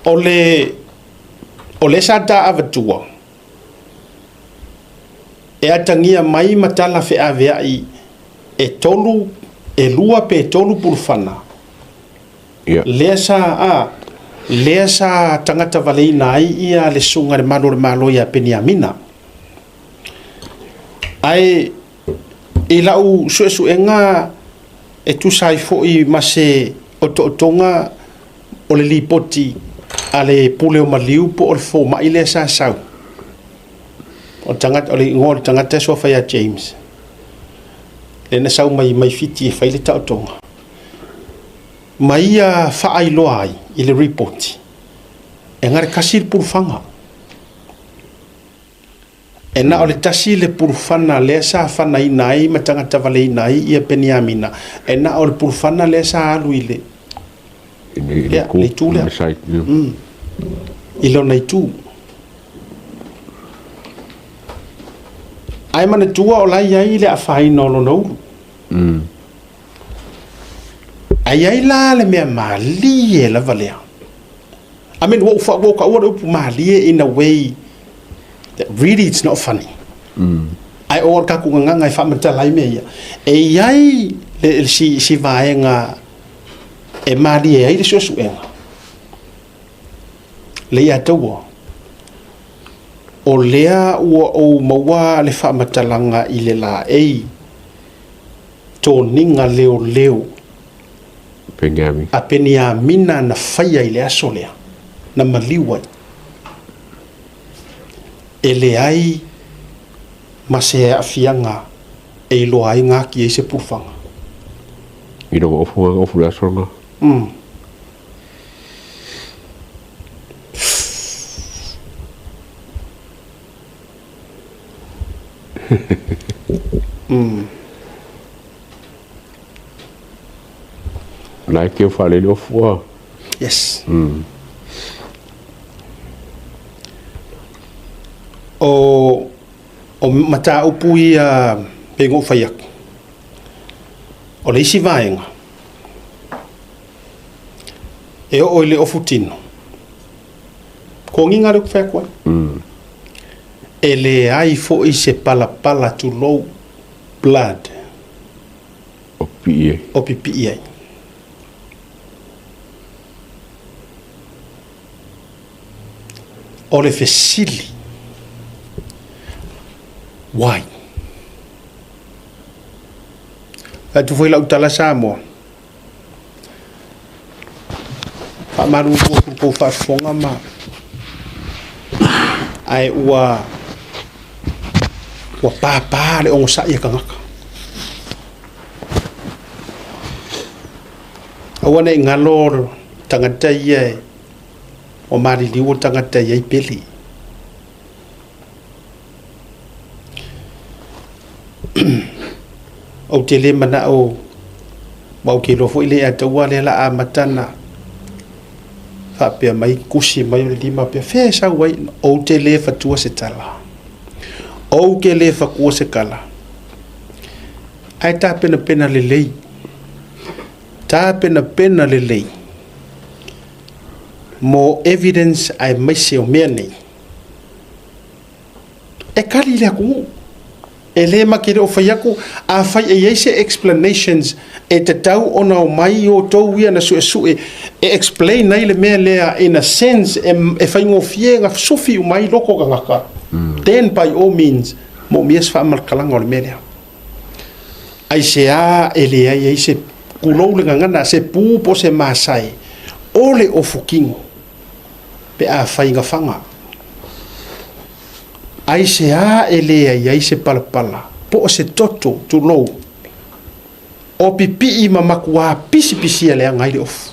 O le o lea sa ta avatua e atagia mai ma tala feaveai e tolu, e lua pe tolu pulufana. Ia. Lea sa a lea sa tagata valeina ai ia le susuga i le Malu o le Malo ia Peniamina. Ae i lau suesuega e tusa ai foi ma se otootoga o le lipoti a le pule o maliu po o le fomai lea sa sau. O le tagata, o le igoa o le tagata e suafa ia James. Lea na sau mai mai Fiti e fai le taotoga. Ma ia faailoa ai i le ripoti, e na o le tasi le pulufaga. E na o le tasi le pulufana lea sa fanaina ai ma tagatavaleina ai ia Peniamina, e na o le pulufana lea sa alu i le, I le itu lea. I lona itu. Ae manatua o la e i ai le afaina o lona ulu. Ae i ai la le mea malie lava lea. I mean, ua ou taua le upu malie in a way that really it's not funny. Ae o le tatou gagana e faamatala ai mea ia. E i ai le, si, si vaega e malie ai le suesuega. Le ia taua. O lea ua ou maua le faamatalaga i le laei toniga leoleo Peniamina. a Peniamina na faia i le aso lea, na maliu ai. E leai ma se aafiaga e iloa ai gaki ai se pulufaga. Ina ua ofu nga ofu le aso lena. La e keu faalele ofu a. Yes. O, o mataupu ia pei ona ou fai atu, o le isi vaega, e oo i le ofu tino, Kogiga lea ou te fai atu ai. E leai foi se palapala tulou blood. O pipii ai. O pipii ai. O le fesili, why? Fai atu foi lau tala Samoa. Faamalulu atu i le tou faafofoga ma ae ua ua pāpā le onosai a tagata. Aua ne i galo tagata ia e ua maliliu tagata e i ai pele. Ou te le manao, aua ou te iloa foi le ia te au lea o le a amata ona faapea mai, tusi mai o le lima pea, fea e sau ai? Ou te le fatua se tala. Ou te le fatua se tala. Ae tapenapena lelei, tapenapena lelei mo evidence aemaise o mea nei. E kali le atunuu. E le make le o fai atu, afai e i ai se explanations e tatau ona omai outou ia na suesue e explain ai le mea lea in a sense e, e faigofie na sufi uma ai loko o tagata, then by all means moomia se faamalakalaga o le mea lea. Aisea e leai ai se, tulou le gagana, se pu po o se masae o le ofu kino pe afai na faga. Aisea e leai ai se palapala po o se toto, tulou, o pipii ma makuā pisipisia leaga ai le ofu?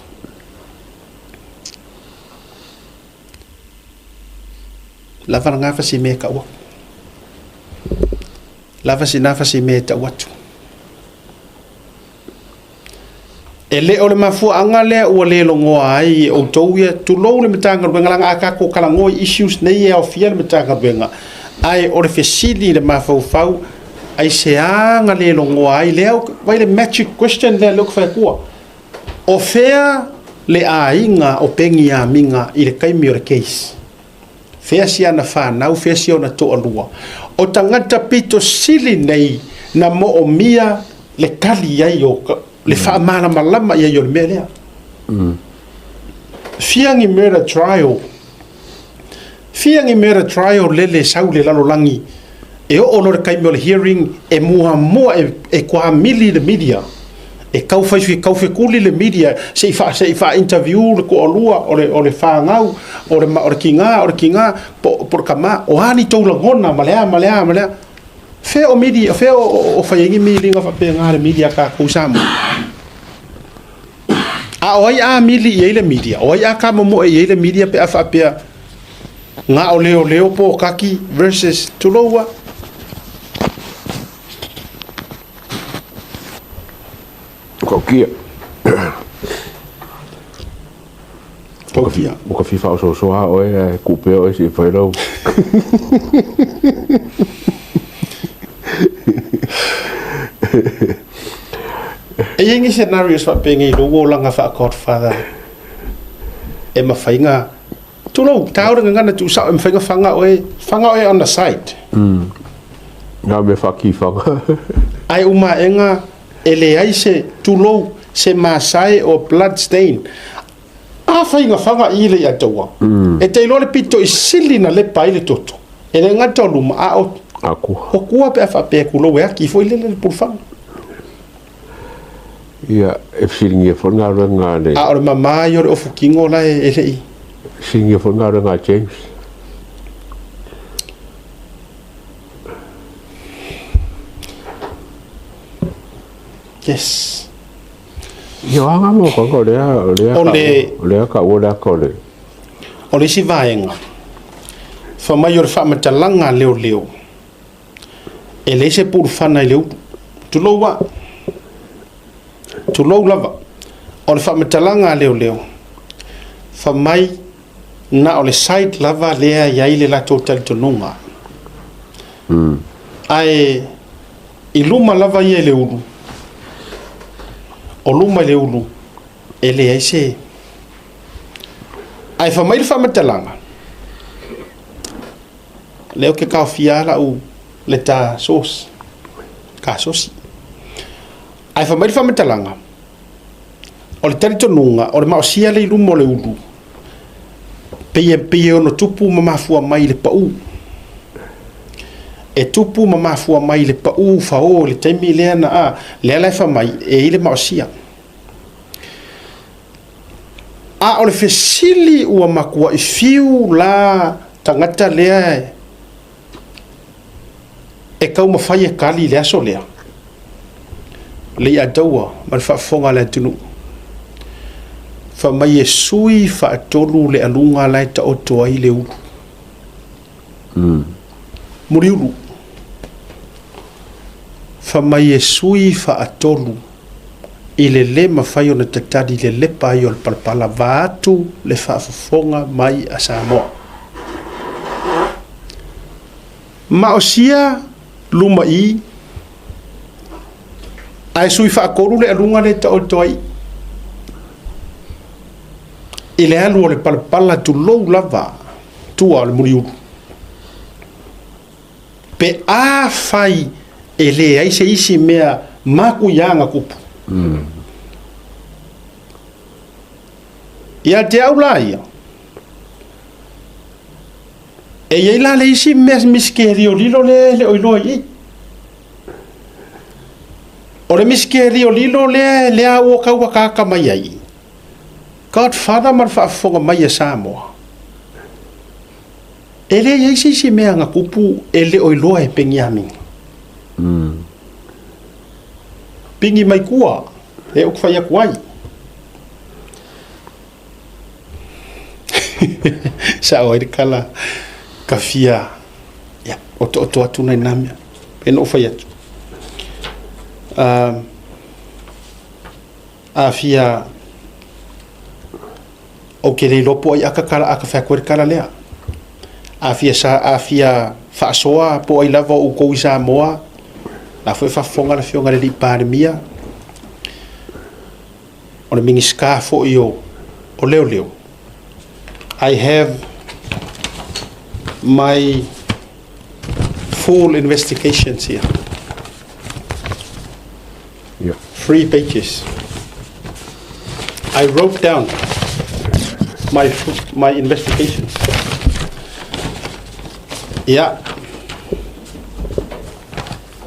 Lava lena fasi mea e tau atu. Lava sina fasi mea e tau atu. E le o le mafuaaga lea ua le logoa ai e outou ia, tulou le Matagaluega, leaga a tatou talanoa i issues nei e aofia le Matagaluega, ae o le fesili i le mafaufau, aisea na le logoa ai lea, vaai le magic question lea lea ou te fai atua, o fea le aiga o Peniamina i le taimi o le case? Fea si ana fanau, fea si ona toalua? O tagata pito sili nei na moomia le tali i ai o le faamalamalama i ai o le mea lea. Fia ni murder trial, fia ni murder trial lele sau le lalolagi e oo loa le taimi o le hearing e muamua e, e kuamili le media e tau fai tau fekuli le media se i faa se i faa interview le toalua o le o le fanau o le o le tiga o le tiga po po le tama o a ni tou lagona ma le a ma le a ma le a fea o media fea o, o, o fai ai ni miliga faapena le media a tatou Samoa a o ai a mili i ai le media o ai a kamomoe i ai le media pe a faapea na o leoleo po o kaki versus tulou a. Taukia. Taukia. Ua ka fia faaosoosoa oe ae tuu pea oe se i fai lau. E i ai ni scenarios faapenei i lou olaga faa-Godfather e mafai na Tulou, tau le gagana tuusao e mafai na faga oe, faga oe on the side. Na mea faakifaga. Ae umaega e leai se, tulou, se masae o blood stain. Afai na faga i le iataua, e te iloa le pito i sili na lepa ai le toto. E le gata o luma, a o Akua. o kua pe a faapea tulou e aki foi lele le pulufaga. Ia, e fesiligia foi le galuega a le. A o le mama ia o le ofu kino la e le i. Fesiligia foi le galuega a James. Yes. Ia, o a ngā mea o lea, o lea, O le- o lea ka ua lea ka o le. O le isi vaega, fai mai o le faamatalaga a leoleo, E leai se pulufana i le ulu. Tulou a. Tulou lava. O le faamatalaga a leoleo, fai mai na o le side lava lea e i ai le latou talitonuga. Ae i luma lava ia i le ulu, o luma i le ulu, e leai se... Ae fai mai le faamatalaga, Lea ou te taofia lava lau leta source, kasosi. Ae fai mai le faamatalaga, o le talitonuga o le maosia lea i luma o le ulu, pei e, pei e ono tupu ma mafua mai i le pau. E tupu ma mafua mai i le pau fao i le taimi lea na, a, lea la e fai mai e i ai le maosia. A o le fesili ua matuai fiu la tagata lea e taumafai e tali i le aso lea, le Iataua ma le faafofoga a le atunuu, fai mai e sui faatolu le aluga la e taoto ai le ulu. Muliulu. Fai mai e sui faatolu i le lē mafai ona tatali i le lepa ai o le palapala vaeatu le faafofoga mai a Samoa. Ma o sia luma i, ae sui faatolu le aluga lea e taoto ai i le alu o le palapala tulou lava tua o le muliulu. Pe afai e leai se isi mea makuia na tupu. Ia te au la ia, e i ai la le isi mea misteriolilo lea e le o iloa i i. O le misteriolilo lea lea ua tau akaaka mai ai, Godfather ma le faafofoga mai a Samoa. E leai ai se isi mea na tupu e le o iloa e Peniamina. Pigi mai tua, e ou te fai atu ai. Sao ai le tala, ka fia, ia, otooto atu nai na mea. Pei ona ou fai atu. A fia Ou te le iloa po o ai aka kala aka fai atu ai le kala lea. A fia sa a fia faasoa po o ai lava o outou i Samoa, la foi e faafofoga le afioga i le alii Palemia, o le Minisita foi o o Leoleo, I have my full investigations here. Yeah. 3 pages. I wrote down my investigations. Ia.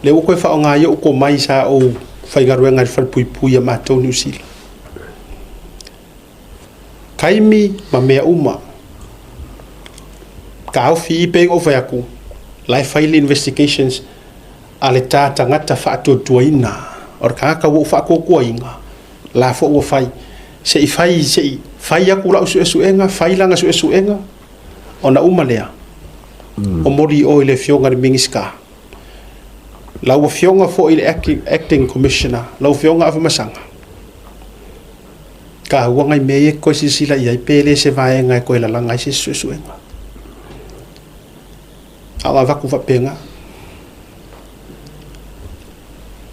Lea ua koe faaaoga ai ou komai sa ou faigaluega i le falepuipui a matou Niu Sila. Taimi ma mea uma. Taofi i pei ona ou fai atu, la e fai le investigations a le ta tagata faatuatuaina. O le tagata ua ou faatuatuaina, la foi ua fai. Se i fai, se i fai atu lau suesuega, fai lana suesuega, ona uma lea, momoli i o i le Afioga i le Minisita. Lau Afioga foi i le Acting Commissioner, lau Afioga Afamasaga, taua nai mea ia e toe silasila i ai pe le se vaega e toe lalaga ai se isi suesuega. A o avatu faapena.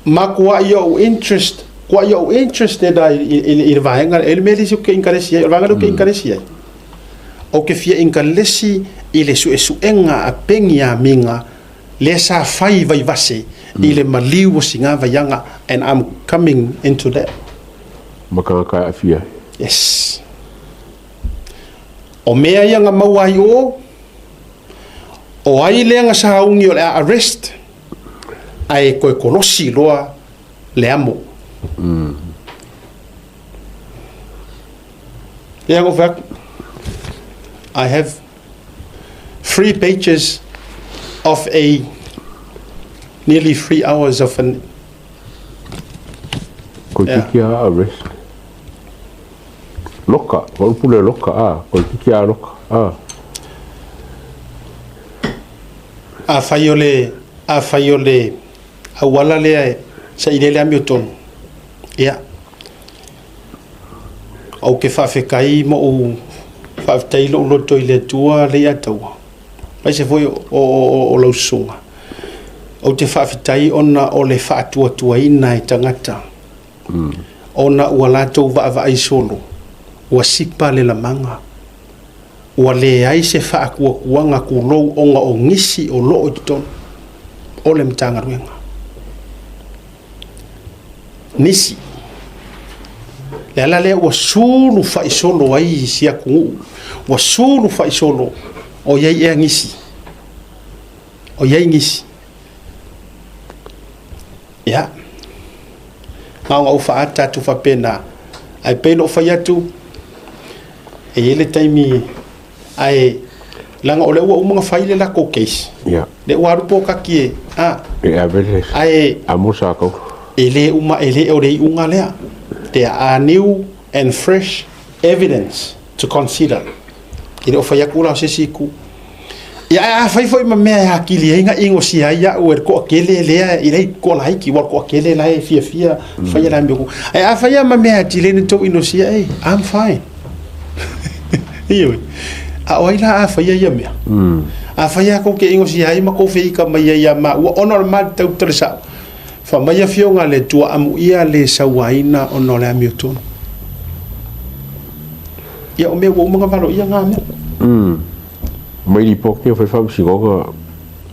Matuai ou interest, tuai ou interested ai i le vaega lea. E le mea le isi ou te inkaresi ai, o le vaega lea ou te inkaresi ai. Ou te fia inkaresi i le suesuega a Peniamina lea sa fai i Vaivase i le maliu o Sigavaiaga and I'm coming into that. Ma tagata e aafia ai. Yes. O mea ia na maua ai o, o ai lea na sauni o le a arrest, ae toe kolosi loa le amo. Lea na ou fai atu, I have 3 pages of a nearly 3 hours of an Koe tiki a arrest. Loka, ko upu le loka, a, koe tiki a loka, a. Afai o le, afai o le auala lea e saili ai le amiotonu, ia, Ou te faafetai ma ou faafetai lou loto i le Atua Leiataua, aemaise foi o lau susuga. Ou te faafetai ona o le faatuatuaina e tagata, ona ua latou vaavaai solo, ua sipa le lamaga, ua leai se faatuatuaga tulou ona o nisi o lo o i totonu o le Matagaluega. Nisi. Le ala lea ua sulufai solo ai si atunuu, ua sulufai solo o i ai ea nisi. O i ai nisi. Ia. Na ona ou faaata atu faapena. Ae pei ona ou fai atu, e i ai le taimi Ae leaga o lea ua uma ona fai le latou case. Ia. Lea ua alu pokaki e a. E ave le Ae amo sa kau. E le uma e le o le iuga lea. There are new and fresh evidence to consider. E le o fai atu la o se isi itu. Ia ae afai foi ma mea e atili ai na inosia ai au e le toatele lea e leai toalaiti aua o le toatele la e fiafia faia le amiotonu. Ae afai lava ma mea e atili ai na tou inosia, ei, I'm fine. Ioe. A o ai la a faia ia mea? Afai lava kou te inosia ai ma kou feika mai ai ia maua ona o le matau tala sao, fai mai Afioga a le Atua amuia le sauaina ona o le amiotonu. Ia o mea ua uma ona valoia na mea. Mai lipoti ia fai faamasinoga,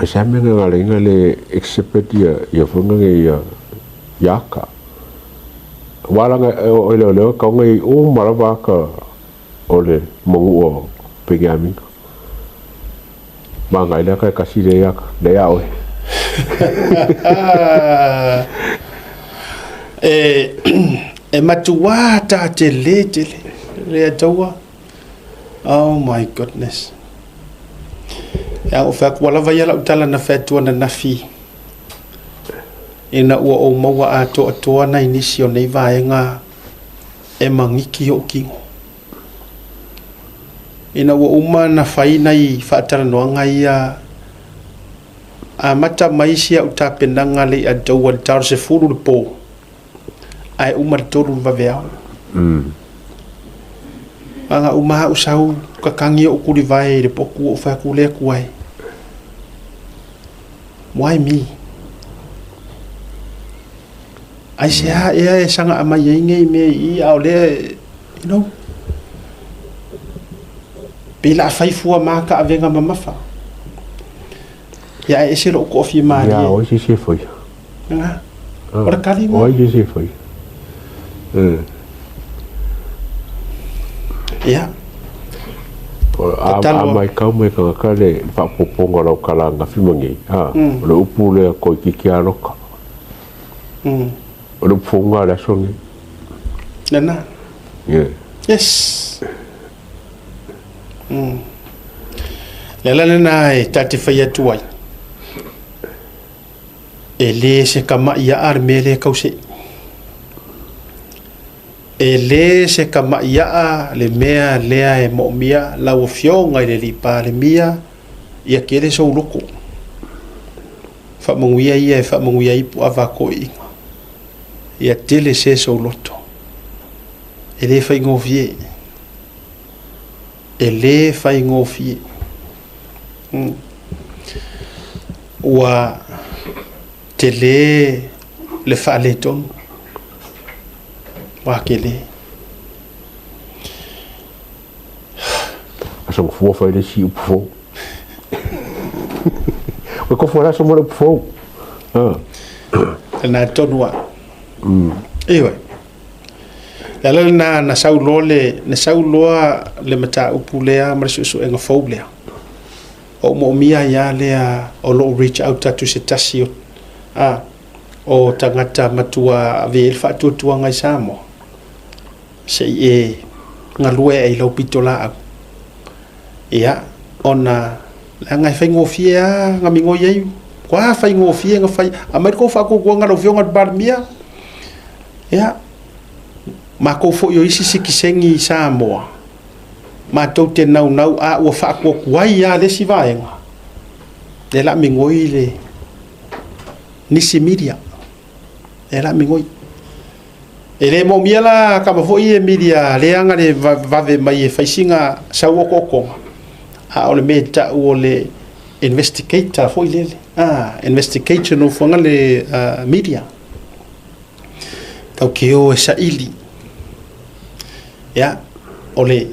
e se mea na ala ai ona le accept ia foi na ia aka. Aua leaga o leoleo e tatau ona i ai uma lava ata o le manua o Peniamina. Manaia le ata e tasi lea ata, lea ia oe. E matua tatele tele le Atua. Oh my goodness. Ia, ua fai atu, ua lava ia lau tala na fai atu ananafi ina ua ou maua atoatoa nai nisi o nei vaega e magiki o'u kino. Ina ua uma na fai nai faatalanoaga ia, amata mai si a'u tapenaga le i atoua i le ta o le 10 i le po, ae uma i le 3 i le vaveao. Aga uma a'u sau kakagi o'u tulivae i le potu o'u fai atu le Atua e, Why me? Aisea ea e sagaa mai ai nei mea i i, a o lea, you know. Pei la fai fua ma ka avega mamafa. Ia ae ese lou toafia malie. Ia, o ai se isi e faia? Nga. O le kali O ai se isi e faia? Ia. A maitau mai tagata le faaopoopoga o lau tala ananafi ma nei, o le upu lea toeitiiti lava loka. O le upu fou lena o le aso lenei. Lena. Yes. Le ala lena e ta te fai atu ai, e le se kamaʻi aʻa le mea lea e kausei. E le se kamaʻi aʻa le mea lea e moomia lau Afioga i le Alii Palemia ia kele sou loko. Faamanuia ia e faamanuia ai puava a toeaiina. Ia tele se sou loto. E le faigofie. E le faigofie. Ua tele le faaletonu. Ua tele. Aso mafua fai le isi upu fou. Ua kofu ala aso mo le upu fou. Lena tonu a. Ioe. Le ala lena na sau loa le, na sau loa le mataupu lea ma le suesuega fou lea. O moomia ai lava lea o lou reach out atu i se tasi o, a, o tagata matua ave i ai le faatuatuaga i Samoa, se i e galue ai i lau pitolaau. Ia, ona leaga e faigofie lava na migoi ai, ua faigofie na fai, aumai le tou faatuatuaga lau Afioga i le Palemia, ia, matou foi o isi sitiseni i Samoa, matou te naunau a ua faatuatuai lava le isi vaega, lea o le a migoi le nisi media, lea o le a migoi. E le moomia la tama foi ia media lea na le vave mai e fai sina sau otootoga, a o le mea e tau o le investigator foi lele, investigational foi le media. Tau te o e saili. Ia, o le,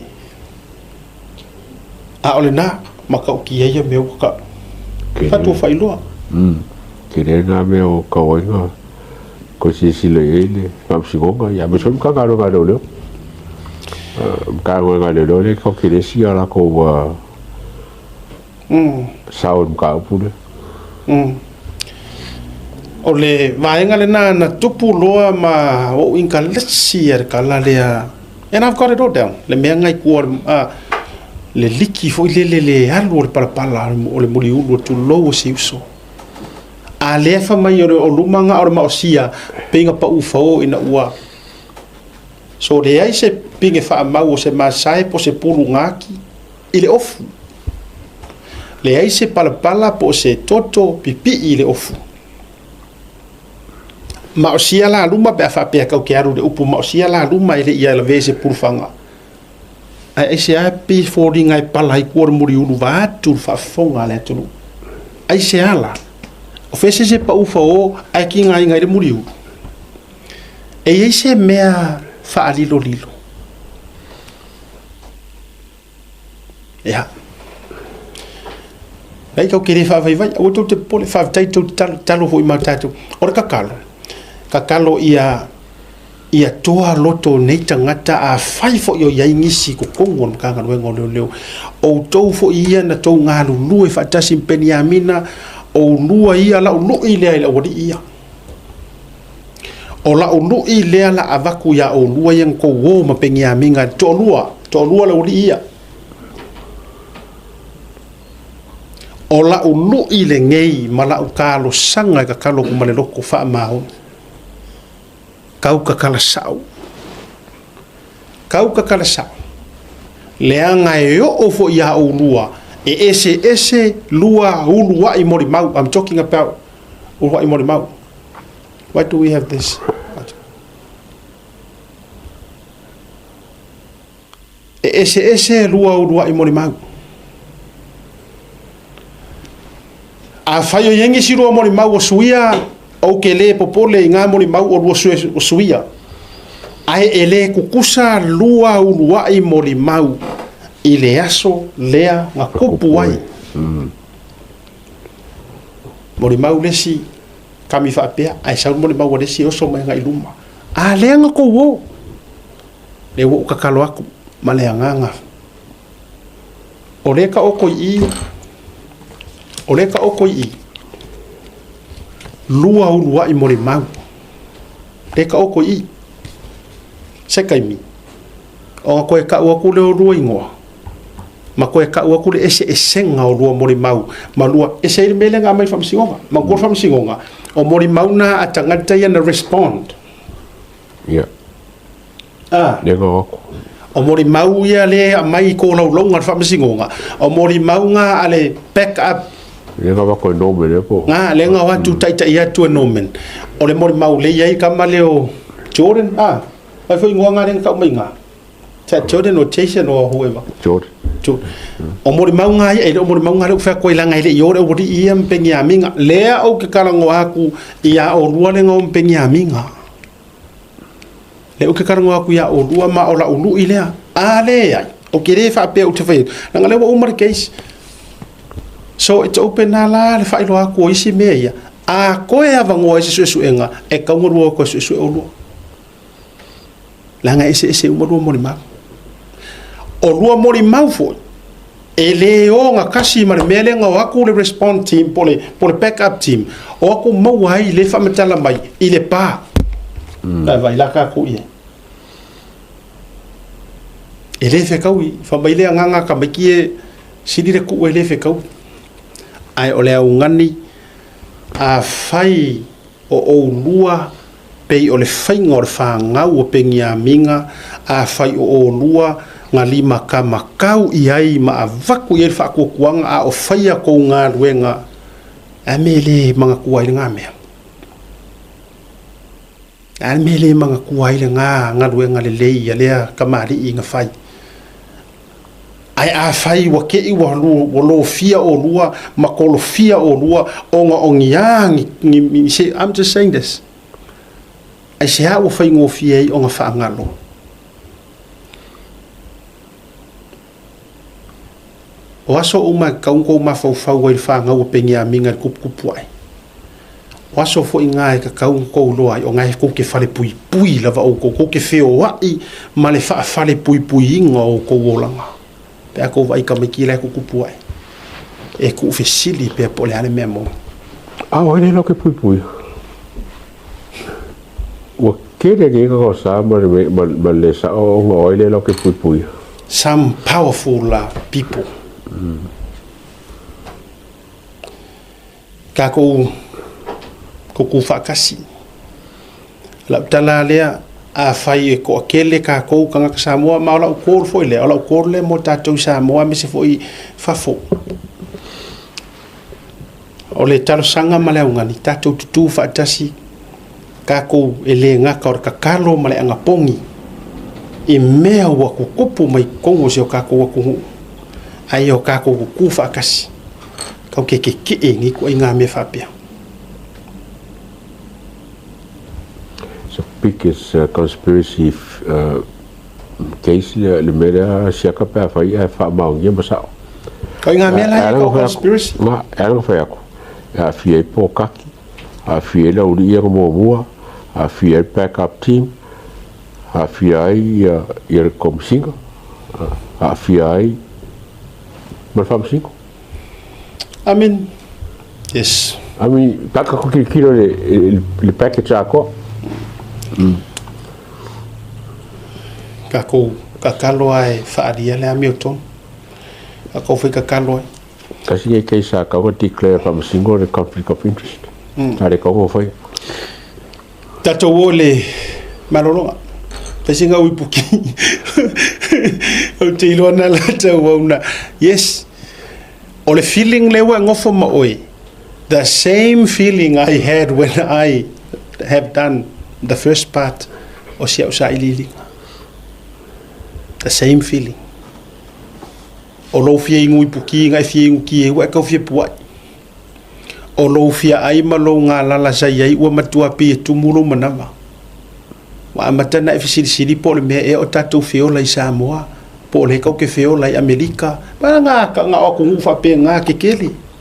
a o lena, matautia ia mea ua tau. Faatuafailoa. Tele na mea o tau ai na toe silasila i ai le Faamasinoga, ia aemaise foi Matagaluega a Leoleo. Matagaluega a Leoleo lea e tau tele si a latou sao i le mataupu lea. O le vaega lena na tupu loa ma ou inkalesi a le tala lea. And I've got it all down. Le mea ngai kua le liki foi lele le alu o le palapala o le muliulu o tulou o si uso. A lea fa mai o le o luma nga o le maosia peinga pa ufao ina ua. So leai se pine faamau o se masae po se pulu ngaki i le ofu. Leai se palapala po o se toto pipii i le ofu. Maosia la luma pe a faapea kau ke alu le upu maosia la luma e le ia lavea i se pulufaga. Ae aisea pe foliga e pala ai kua le muliulu vaeatu le faafofoga a le atunuu? Aisea la? O fea se isi e pau fao ae kigaina ai le muliulu? E i ai se mea faalilolilo? Ia. Leai tou te le faavaivai, aua tou te popole, faafetai tou te talo, talo foi ma tatou. O le tatalo, tatalo ia ia toa loto o nei tagata afai foi o i ai nisi i totonu o le Matagaluega o Leoleo, outou foi ia na tou galulue faatasi ma Peniamina, oulua ia lau lui lea i le aualii ia. O lau lui lea la avatu iā oulua ia na tou o ma Peniamina, le toalua, toalua le aualii ia. O lau lui lenei ma lau talosaga e tatalo atu ma le loto faamaoni. Tau tatala sao. Tau tatala sao. Leaga e oo foi iā oulua e eseese lua uluai molimau. I'm talking about uluai molimau. Why do we have this? E eseese lua uluai molimau. Afai o i ai nisi lua molimau o suia, ou ke le popole i ngā molimau o lua o suia. Ae e le kukusa lua uluai molimau. I le aso lea na kupu ai. Molimau le isi kami faapea, ae sau le molimau a le isi e oso mai agai i luma. A lea na tou o. Lea ua ou tatalo atu ma le agaga. O lea e taoto i i, o lea e taoto i i, lua uluai molimau. Lea e taoto i i. Se taimi, ona toe tau atu lea o lua igoa, ma toe tau atu le eseesega o lua molimau ma lua, ese ai le mea lea na aumai i le faamasinoga. Manatua le faamasinoga, o molimau na a tagata ia na respond. Ia. Ah. Lea na o atu. O molimau ia lea e aumai i tolaulauga a le faamasinoga, o molimau na a le back up. Lea na avatu e Norman ea po o. Na, lea na o atu taitai atu e Norman. O le molimau lea e i ai tama lea o Jordan, ah. Ai foi ingoa nga lea na tau mai nga. Sa Jordan or Jason or whoever. Jordan. Jordan. O molimau nga ia, e le o molimau nga lea ua fai atu ai leaga e le i o le aualii ia ma Peniamina. Lea ou te talanoa atu ia olua le na o ma Peniamina. Lea ou te talanoa atu ia olua ma o lau lui lea. A leai, ou te le faapea ou te fai atu. Leaga lea ua uma le case. So it's open a la le faailoa atu o isi mea ia. A toe avanoa ai se suesuega, e tatau ona lua o toe suesue olua. Leaga e eseese uma lua molimau. O lua molimau foi, e le ogatasi ma le mea lea na o atu le response team po o le backup team, o atu maua ai le faamatala mai i le pa. Vaai vaai la tatou i ai. E le fetaui, fai mai le agaga a tamaiti e sili le tuu e le fetaui. Ae o le augani, afai o oulua pei o le faiga o le fanau o Peniamina, afai o oulua na limatamatau i ai ma avatu i ai le faatuatuaga a o faia tou galuega, a mea e le manatua ai lena mea? A le mea e le manatua ai lena galuega lelei a lea tamalii na fai? Ae afai ua te i ua lofia oulua ma kolofia oulua ona o ni a ni se, I'm just saying this. Aisea ua faigofie ai ona faagalo? O aso uma e tatau ona tou mafaufau ai i le fanau a Peniamina i le tuputupu ae. O aso foi na e tatau ona tou iloa ai, o na e tou te falepuipui lava outou, tou te feoai ma le faafalepuipuiina o outou olaga. Pe a tou vaai i tamaiti la e tutupu ae, e tuufesili pea po o le a le mea moni. A o ai lea latou te puipuia? Ua tele nei gaosa ma le le sao ona o ai lea latou te puipuia? Some powerful people. Tatou tutu faatasi. O lau tala lea, afai e toatele tatou tagata Samoa, ma o lau call foi lea, o lau call lea mo tatou i Samoa aemaise foi fafo. O le talosaga ma le augani, tatou tutu faatasi, tatou e le gata o le tatalo ma le anapogi i mea ua tutupu mai totonu o si o tatou atunuu, ae ia o tatou tutu faatasi. Tatou te keke'e i nei ituaiga mea faapea. It's the biggest conspiracy case le mea lea siaka pe afai ae faamaonia ma sao. Ko ngā mea la e ko conspiracy. Ma e ala whai aku. E aafia ai pōkaki, aafia ai le aualii ia na muamua, aafia ai le back up team, aafia ai ia le Komisiga, aafia ai ma le Faamasino. I mean, yes. I mean, taka ko tilotilo le le package atoa. Tatou tatalo lava e faaalia le amiotonu. Tatou fai tatalo ai. Tasi lenei case sa tatau ona declare e Faamasino le conflict of interest. Sa le tatau ona faia. Tatou o i le malologa. Fai sina uipuki. Ou te iloa na latou auna. Yes. O le feeling lea ua e nofo ma oe, the same feeling I had when I have done the first part o si au sailiiliga. The same feeling. O lou fia inu ipuki na e fia inu ki e ua e kau fia puai. O lou fia ai ma lou galala sa i ai ua matua pei e tumu lou manawa. Ua amata ona e fesilisili po o le mea ea o tatou feola i Samoa. Po o lea kau ke feola i Amerika. Ba nga nga o atunuu faapena tetele.